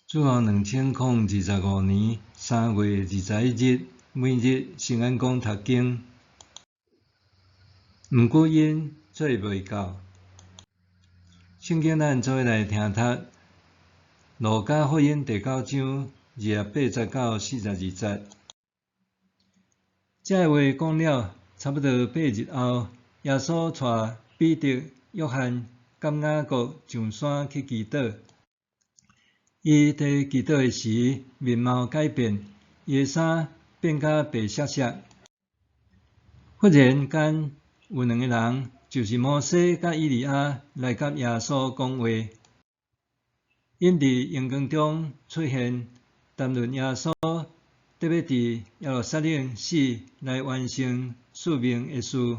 主後2025年3月21日，每日聖安講讀經。毋過𪜶做袂到。聖經咱做伙來聽讀路加福音第九章28節到42節。這話講了，差不多八日後，耶穌帶彼得、約翰、佮雅各上山去祈禱。伊佇祈禱的時，面貌改變，伊的衫變甲白雪雪。忽然間，有兩个人，就是摩西佮以利亞來佮耶穌講話。𪜶佇榮光中出現，談論耶穌得欲佇耶路撒冷死來完成使命的事。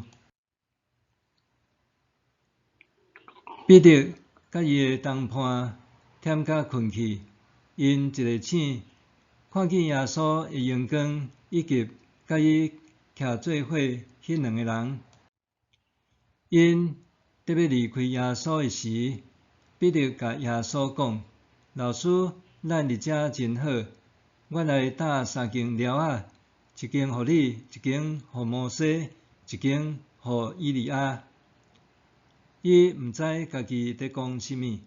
彼得佮伊的同伴忝甲睏去，𪜶一下醒，看見耶穌的榮光，以及佮伊徛做伙彼兩个人。𪜶得欲離開耶穌的時，彼得共耶穌講：老師，咱佇遮真好，阮來搭三間寮仔，一間予你，一間予摩西，一間予以利亞。伊毋知家己佇講啥物。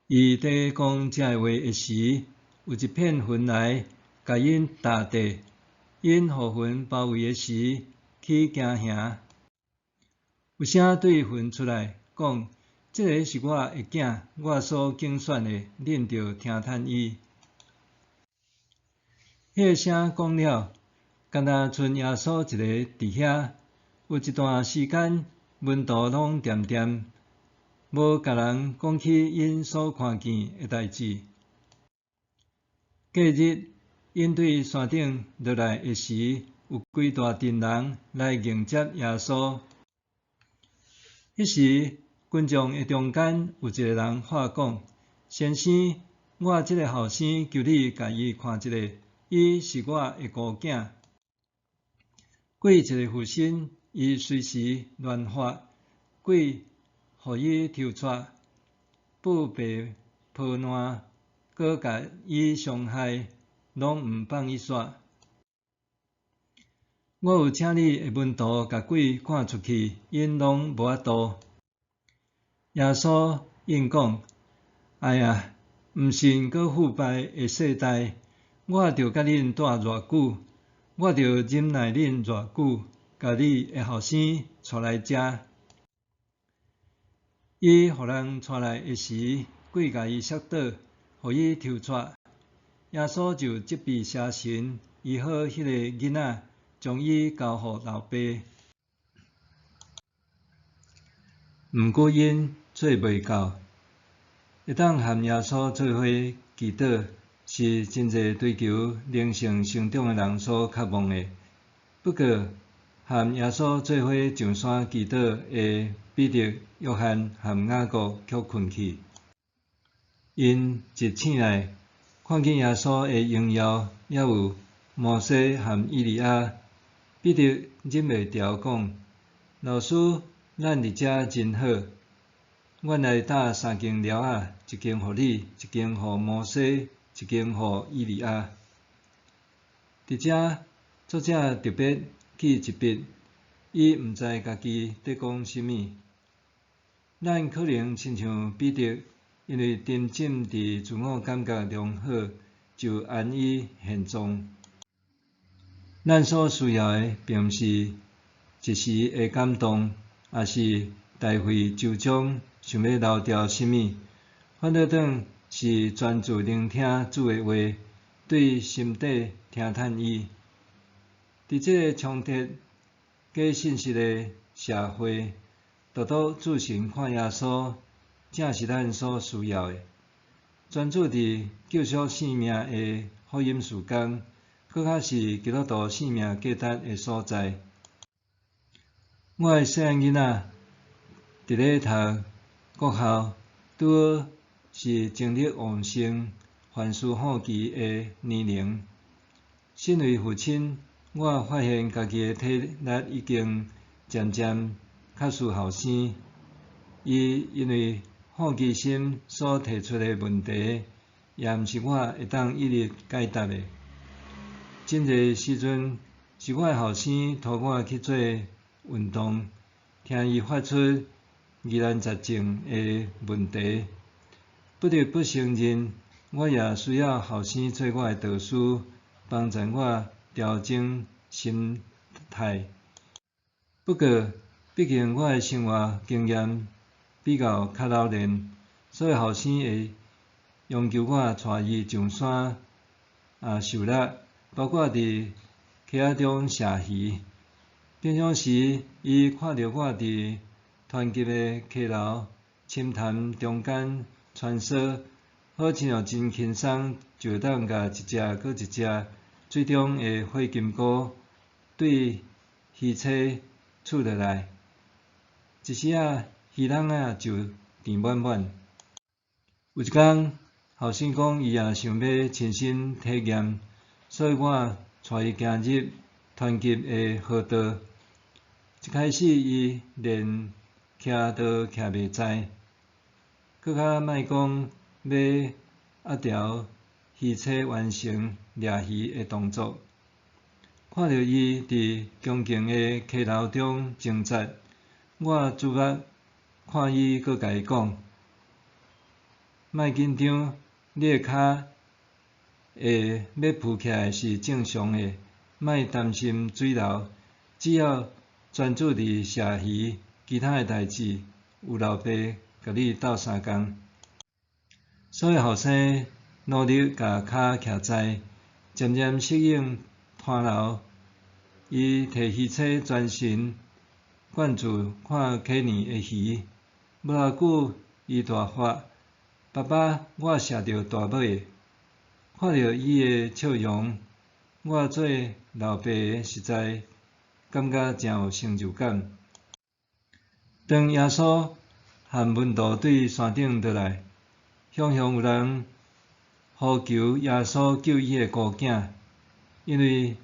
伊佇講這話的時，有一片雲來，共𪜶搭地，𪜶予雲包圍的時，起驚惶。有聲對雲出來，講：這个是我的囝，我所揀選的，恁著聽趁伊。彼个聲講了，干焦賰耶穌一个佇遐。有一段時間，門徒攏恬恬，無共人講起𪜶所看見的代誌。隔日，𪜶對山頂落來的時，有規大陣人來迎接耶穌。彼時，群眾的中間有一个人喊講：先生，我這个後生求你共伊看一下，伊是我的孤囝。鬼一个附身，伊隨時亂發，鬼予伊抽掣，布白破爛，閣共伊傷害，攏毋放伊煞。我有請你的門徒共鬼趕出去，𪜶攏無法度。耶穌應講：哎呀，毋信閣腐敗的世代，我著佮恁蹛偌久？我著忍耐恁偌久？共你的後生帶來遮。伊予人帶來的時，鬼共伊摔倒，予伊抽掣。耶穌就責備邪神，醫好彼个囡仔，將伊交予老爸。毋過𪜶做袂到，會當和耶穌做伙祈禱，是真濟追求靈性成長的人所渴望的。不過，和耶穌做伙上山祈禱的彼得、約翰和雅各卻睏去。𪜶一醒來，看見耶穌的榮耀，猶有摩西和以利亞。彼得忍袂牢講：老師，咱佇遮真好，阮來搭三間寮仔，一間予你，一間予摩西，一間予以利亞。佇遮，作者特別記一筆，伊毋知家己佇講啥物。咱可能親像彼得，因為沉浸佇自我感覺良好，就安於現狀。咱所需要的，並毋是一時的感動，抑是大費周章想欲留牢啥物，反倒轉是專注聆聽主的話，對心底聽趁伊。佇這个充斥假信息的社會，獨獨注神看耶穌，正是咱所需要的。專注佇救贖性命的福音事工，閣較是基督徒生命價值的所在。我的細漢囡仔佇咧讀國校，拄好是精力旺盛、凡事好奇的年齡。身為父親，我發現家己的體力已經漸漸較輸後生。伊因為好奇心所提出的問題，也毋是我會當一一解答的。真濟時陣是我的後生拖我去做運動，聽伊發出疑難雜症的問題。不得不承認，我也需要後生做我的導師，幫助我調整心態。不過，畢竟我的生活經驗比較較老練，所以後生會央求我帶伊上山狩獵，包括佇溪仔中射魚。平常時，伊看著我佇湍急的溪流、深潭中間穿梭，好親像真輕鬆就會當共一隻閣一隻水中的火金姑對魚鰭取落來，一時仔魚籠仔就填滿滿。有一工，後生講伊也想欲親身體驗，所以我帶伊行入湍急的河道。一開始，伊連徛都徛袂在，閣較莫講欲壓牢魚鰭完成掠魚的動作。看著伊佇強勁的溪流中掙扎，我注目看伊，閣共伊講：莫緊張，你的跤會欲浮起來是正常的，莫擔心水流，只要專注佇射魚，其他的代誌有老爸共你鬥相共。所以後生努力共跤徛在，漸漸適應湍流。伊提魚鰭全神貫注看溪裡的魚，無偌久，伊大喊：爸爸，我射著大尾！看著伊的笑容，我做老爸的實在感覺誠有成就感。當耶穌和門徒對山頂落來，常常有人呼求耶穌救伊的孤囝，因為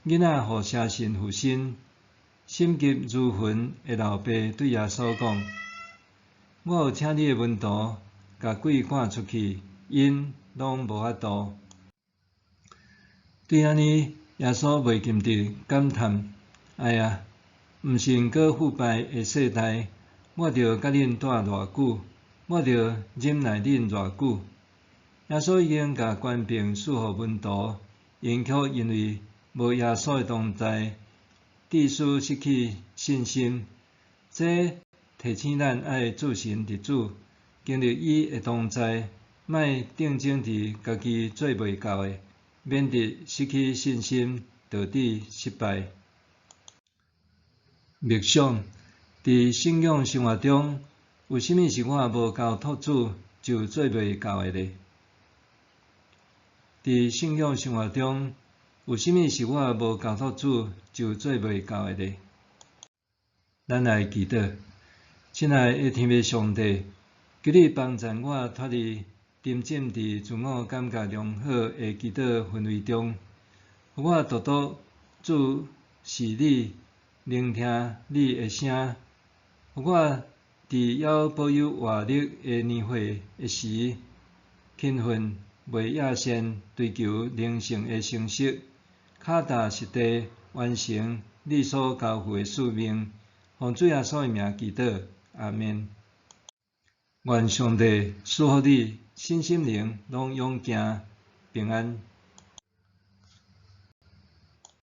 囡仔予邪神附身，心急如焚的老爸對耶穌講：我有請你的門徒共鬼趕出去，𪜶攏無法度。對按呢，耶穌袂禁得感嘆：哎呀，毋信閣腐敗的世代，我著佮恁蹛偌久？我著忍耐恁偌久？耶穌已經共權柄賜予門徒，𪜶卻因為無耶穌的同在，致使失去信心。這提醒咱愛注神佇主，經歷伊的同在，莫定睛佇家己做袂到的，免得失去信心，導致失敗。默想，佇信仰生活中，有啥物是我無交託主就做袂到的呢？佇信仰生活中，有啥物是我無交託主就做袂到的呢？咱來祈禱，親愛的天父上帝，求你幫助我脫離沉浸佇自我感覺良好的祈禱氛圍中，予我獨獨注視你，聆聽你的聲，予我佇猶保有活力的年歲的時，勤奮袂厭倦追求靈性的成熟，腳踏實地完成你所交付的使命。奉主耶穌的名祈禱，阿們。願上帝賜福你，身心靈攏勇健平安。